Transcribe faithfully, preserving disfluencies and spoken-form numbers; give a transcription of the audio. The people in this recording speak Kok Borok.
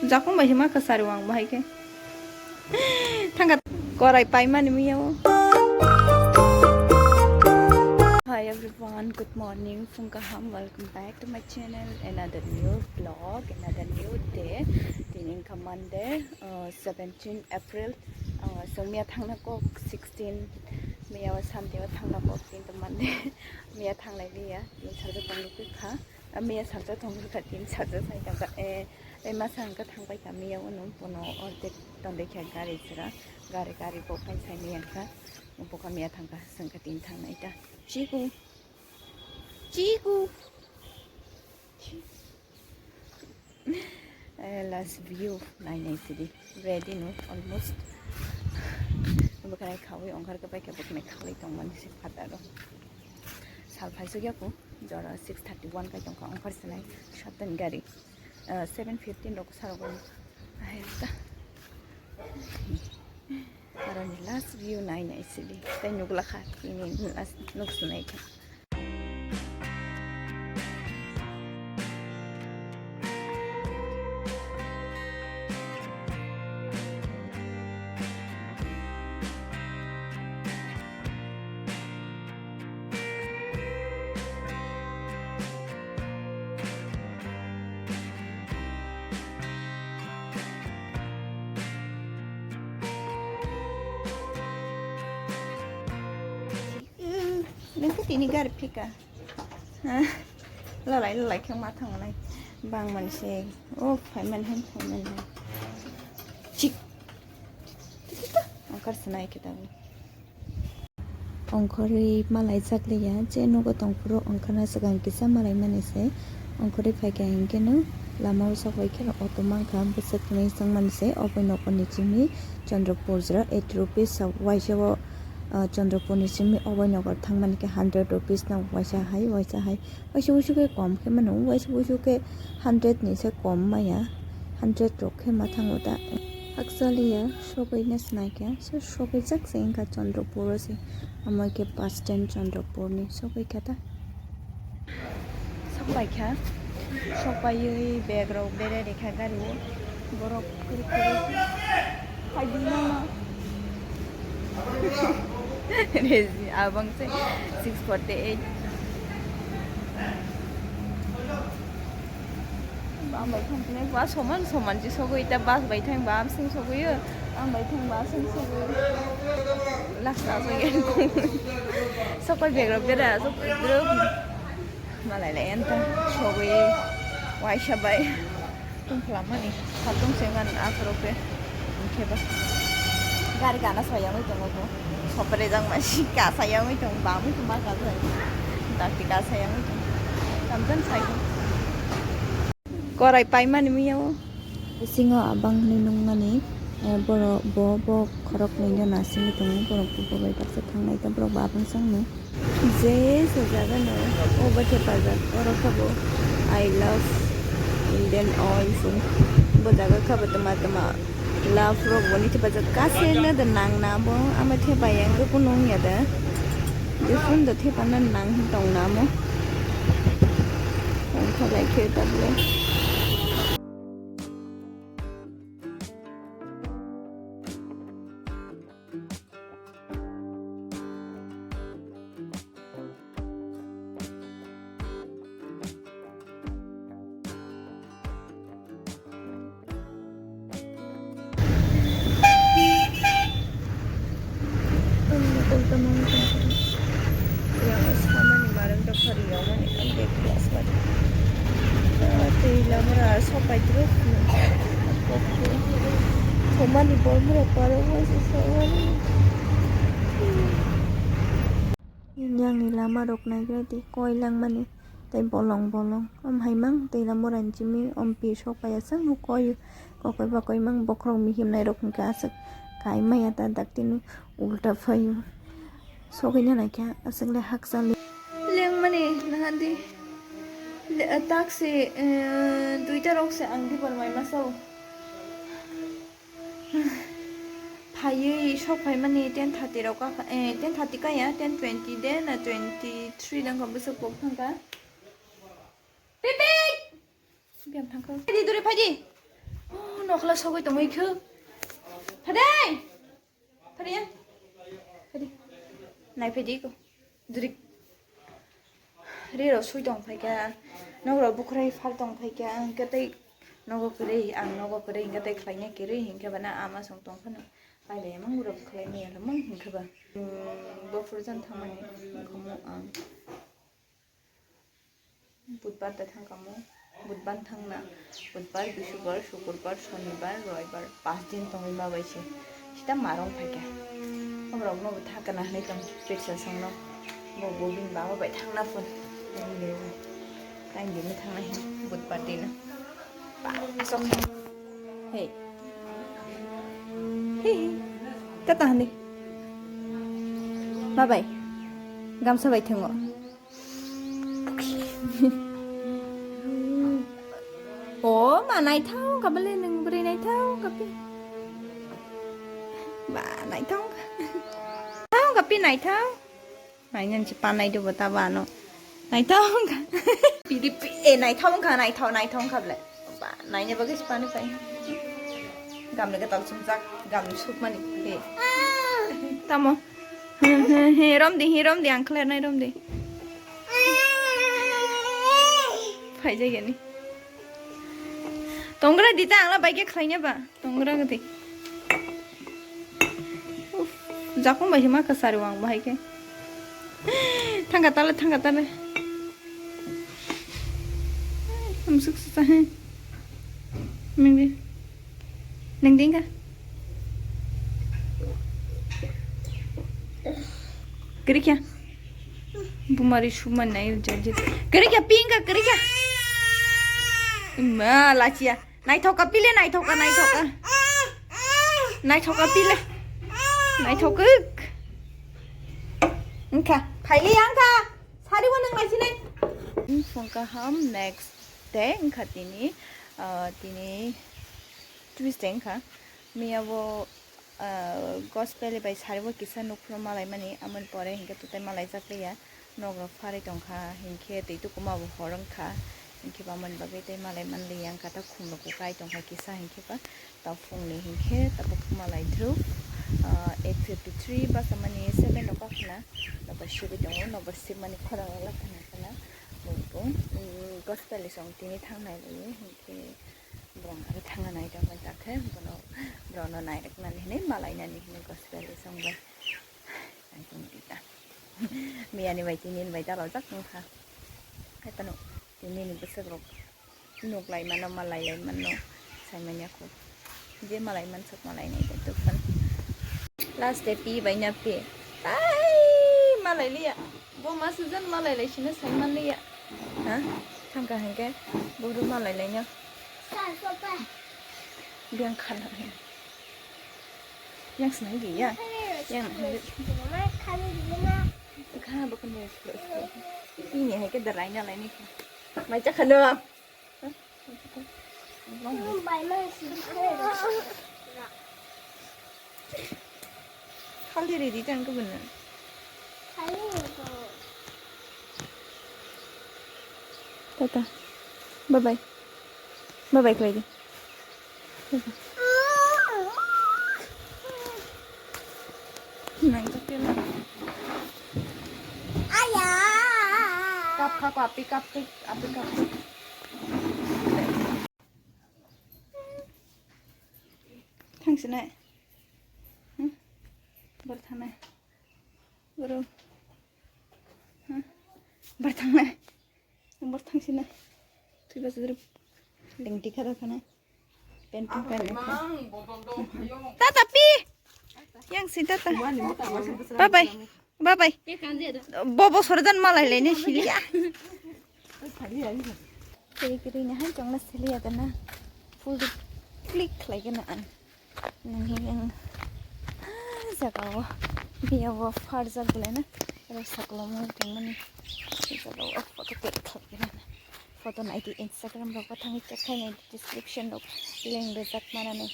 Jakung bai hima kasari wang bahai khe. Thangka korai paimani miya o. Hi everyone, good morning, phung kaham, welcome back to my channel, another new vlog, another new day. Tini wngkha Monday, uh, seventeen April, uh, chwng miya thangna kok sixteen, miya o Sunday o thangna kok, kintu Monday miya thanglai liya, tini sajak tong kha. Miya sajak tong kha, tini sajak sai tong kha, eh, tei masa hwnkha thang pai kha miya o, nung bono ordek tong kha gari sira, gari, gari bo phai sai miya kha, bo kha miya thang kha, chwng kha tini thangnai ta. Chiku. Chiku. Eh, last view nai nai sidi. Ready no, almost. Bo khanai khawi ongkhar khe bai khe bo khanai khawi tong mani se phataro. Sal phai suk yaku, jora six thirty one kai tong kha ongkhar sinai satan gari. Eh, seven fifteen rok sal rok. Ai ta. Aroni last view nai nai sidi. Tai nukla kha, ini last nuk sunai kha. Nungkhe tini gari phika. Lalai lalai khe ma thangnai. Bang manse. O phai man han phai man han. Chik. Angkar sinai khe tabuk. Ongkhorwi malaijak liya, je nogo tongphuru ongkhorna swkang kisa malaimani se. Ongkhorwi phaikha hinkhe no lama o sok bai khe auto mankha, bwswk hwnwi swngmani se. Oboni nokni simi Chandrapur jora eighty rupees sa waisa o, ah, Chandrapur ni simi oboni nokar thangmani khe hundred rupees no waisa hai, waisa hai. Waisa wuisu khe kom khe mano, waisa wuisu khe hundred ni se kom maya, hundred rok khe ma thango da. Hakchaliya sogwi na sinai khe, so sogwi jak se wngkha Chandrapur o se, amo khe bus stand Chandrapur ni sogwi kha da. Sok bai kha, sok baiwi bag rok bere rikha gari o, borok kwrwi kwrwi. Rezi, abang se six forty eight. Bang bai thang ne ba soman soman ji sogwi ta bus bai thang ba amsing sogwi yo. Ang bai thang ba amsing sogwi. Last ta sogwi. Sokoi bag rok bera sokoi group. Malai lai enta sogwi waisa bai. Tungklamani khatung se ngan akhoro khe. Hinkhe ba gari gana sayangwi tongo bo. Sopre jang ma si ka sayangwi tong ba mui ma ka jai. Dakti ka sayangwi tong. Tamjan sai. Korai paimani miya o. Bisingo abang hwnwi nukmani, eh, borok bo, bo khoroknwi no nasingwi tongo, borok bo bai baksa thangnai ta, borok bo abang sangno. Je se jaga no obo thepajak, oro khe bo I love Indian oil se. Bo jaga khe bo tama tama love rok boni thepajak, kasengo da nang na bo, ama thepaya hwnkhe kunu wngya da. Biphun da thepana nang tong na mo. Tongkha lai khe tabuk. Yang samani barang daphar yang mani ang bag class lagi. Tei lamara sopai dulu. Thomani bol mura paro masa sawani. Yang ni lama rok naigra di koi langmani tei bolong bolong. Om hai mang tei lamara jimi om pi sopai asang koi. Kokoi bakoi mang bokhorok mihim nai rok hwnkhe aswk kai maya ta daktino ulta phaio. Sogwi na naikha aswk le hakchal. Lengmani nahandi le, taksi, eh, duita rok se ang dibor mai masa o. Phaiwi sok phaimani ten thirty rok ka, eh, ten thirty kaya, ten twenty de na twenty three dang ka bwswk kok thangka. Pipik! Biyang thangkha. Phaidi, duri phaidi. Nokla sogwi tongwi kho. Phadai! Phadi ya? Phadi. Nai phadi ko. Duri. Ri ro sui tong phaikha. Nok ro bukhrai phal tong phaikha. Ang katai nogo kwrwi, ang nogo kwrwi, ang katai khlaina kwrwi, hinkhe bana ama song tong phano. Pailai emang uro bwkhlai maya lamang hinkhe ba. Hmm, bo phuru jan thangmani, wngkha mo ang. Budbar da thangkha mo, budbar thangna, budbar, bisubar, sukurbar, sonibar, roibar, pas din tongwi ma bai se. Sita marong phaikha. Omrok no bwtha kana hinwi tong, pizza songno. Bo, bo bini baba bai thangna phun. Kain din thangna hin, budbar dino. Sok. Hey. Hey. Tata hani. Bye bye. Gamsa bai thango. O ma naithok kabale nung bwrwi naithok kapi. Ba naithok. Naithok kapi naithok. Nainani se panai do bota bano. Naithok wngkha. Pidi pi, e, naithok wngkha, naithok, naithok wngkha ble. Ba, naina bagwi se pani pai. Gamle gatal sumjak, gamle sukmani. He. Tamo. He, he, he, romdi, he, romdi, ang khlernai romdi. Phaijagani. Tongra dita angla baike khlaina ba. Tongra gati. Uf, jakung bai hima kasari wang bahai ke. Thangka tale, thangka tale. Amsuk sasa he. Mingdi. Ningdi ka. Kerikya. Bumari suman nai jajit. Kerikya pingka kerikya. Ma lachia. Naithoka pile, naithoka, naithoka. Naithoka pile. Naithokuk. Wngkha, phaili wngkha. Sari bo nang naisinai. Wngkha ham next day wngkha tini, ah, tini Tuesday wngkha. Miya bo Ah, gospel bai sari bo kisa nukhro malai mani, amoni pore hinkhe to tei malai jak liya, nok rok pharwi tongkha, hinkhe twi tukuma bo hor wngkha, hinkhe bamoni bagwi tei malai man liya, wngkha ta khum rok bo kai tongkha kisa, hinkhe ba ta phungni hinkhe tabuk malai thwk, ah, eight fifty three basa mani seven rok wngkha na, nok bai sibwi tongo, nok bai sibmani khorang rok khna khna, bo, bo, mm, gospel ni song tini thang nai liya, hinkhe. Borok aro thangna naitongmani takhe bono, borokno nairwknani hinwi malainani hinwi gospel song bai. Ang tong di ta. Miyani bai tini bai dalojak wngkha. Hai phano tini ni bwswk rok nuk lai mano, malai lai mano, sai manya kho. Je malai mansuk malai nai da dukhan. Last day pi bai nya pi. Tai malai liya. Bo ma sujan malai lai sino sai man liya. Ha? Thangka hingke buru malai lai nya. Biang khala. Yang senang dia. Yang kha bukan dia. Ini hai ke derai na lai ni. Mai cakha no. Kali ready tang ko bener. Tata. Bye bye. Bye bye khlai di. Nang khe tela. Aya. Kap kha, kap kha, kap kha, kap kha. Thangsinai. Hmm? Bar thangnai. Boro. Hmm? Bar thangnai. Number thang sini. Tui bas dulu. Lengti kada kana. Pen pen pen. Tata pi. Yang si tata. Bye bye. Bye bye. Bobo sorjan malai lene silia. Kiri kiri ne han chongna silia dana. Full click khlai gana an. Nangni ang jagao biyao farjak belai na aro saklomo tongmani jagao photo click khlai khe nang photo naidi Instagram rok bo thangwi check khai nai description rok link rijak manani.